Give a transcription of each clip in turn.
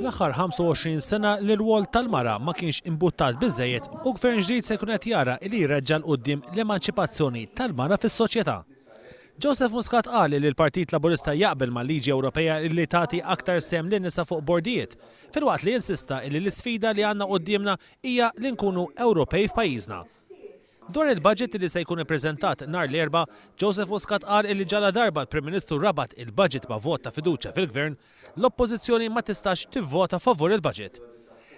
Fl-aħħar 25 sena l-irwol tal-mara ma kienx imbuttat biżżejjed u gvern ġdid se jkun qed jara li jreġġa' 'l quddiem l-emanċipazzjoni tal-mara fis-soċjetà. Joseph Muscat qal li l-Partit Laburista jaqbel mal-liġi Ewropea li tagħti aktar sehem lin-nisa fuq bordijiet, filwaqt li insista li l-isfida li għandna quddiemna hija li nkunu Ewropej f'pajjiżna. Dwar il-budget li se jkun ippreżentat nhar l-Erbgħa, Joseph Muscat qal li ġaladarba l-Prim Ministru rabat il-budget ma' vot ta' fiduċja fil-Gvern, l-Oppożizzjoni ma tistax tivvota favur il-budget.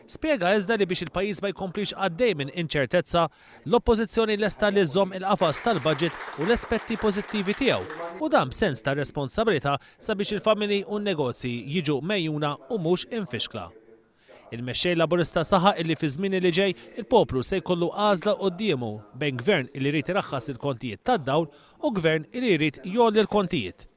Spjega iżda li biex il-pajjiż ma jkomplix għaddej minn inċertezza, l-Oppożizzjoni lesta li żżomm il-qafas tal-budget u l-aspetti pożittivi tiegħu u dan b'sens ta' responsabilità sabiex il-familji u n-negozji jiġu megħjuna u mhux imfixkla. Il-Mexxej Laburista saħaq illi fiż-żmien li ġej il-poplu se jkollu għażla quddiemu bejn Gvern illi jrid iraħħas il-kontijiet tad-dawl u Gvern illi jrid jgħolli l-kontijiet.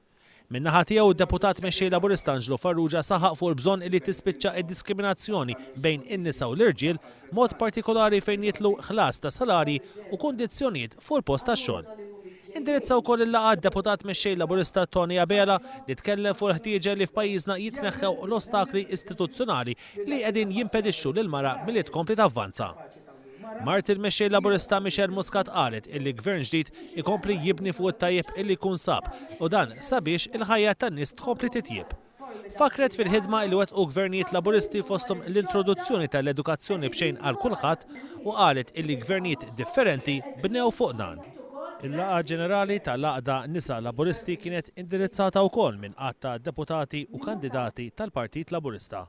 Min-naħa tiegħu d-Deputat Mexxej Laburista Anġlu Farrugia saħaq fuq il-bżonn illi tispiċċa d-diskriminazzjoni bejn in-nisa u l-irġiel mod partikolari fejn jidħlu ħlas ta' salarji u kundizzjonijiet fuq il-post tax-xogħol. Indirizza wkoll il-laqgħa d-Deputat Mexxej Laburista Tony Abela li tkellem fuq il-ħtieġa li f'pajjiżna jitneħħew l-ostakli istituzzjonali li qegħdin jimpedixxu lill-mara milli tkompli tavvanza. Mart il-Mexxej Laburista Michelle Muscat qalet illi Gvern ġdid ikompli jibni fuq it-tajjeb illi jkun sab u dan sabiex il-ħajja tan-nies tkompli titjieb. Fakkret fil-ħidma illi wettqu Gvernijiet Laburisti fosthom l-introduzzjoni tal-edukazzjoni b'xejn għal kulħadd u qalet illi Gvernijiet differenti bnew fuq dan. Il-laqgħa ġenerali tal-Għaqda Nisa Laburisti kienet indirizzata wkoll minn għadd ta' Deputati u kandidati tal-Partit Laburista.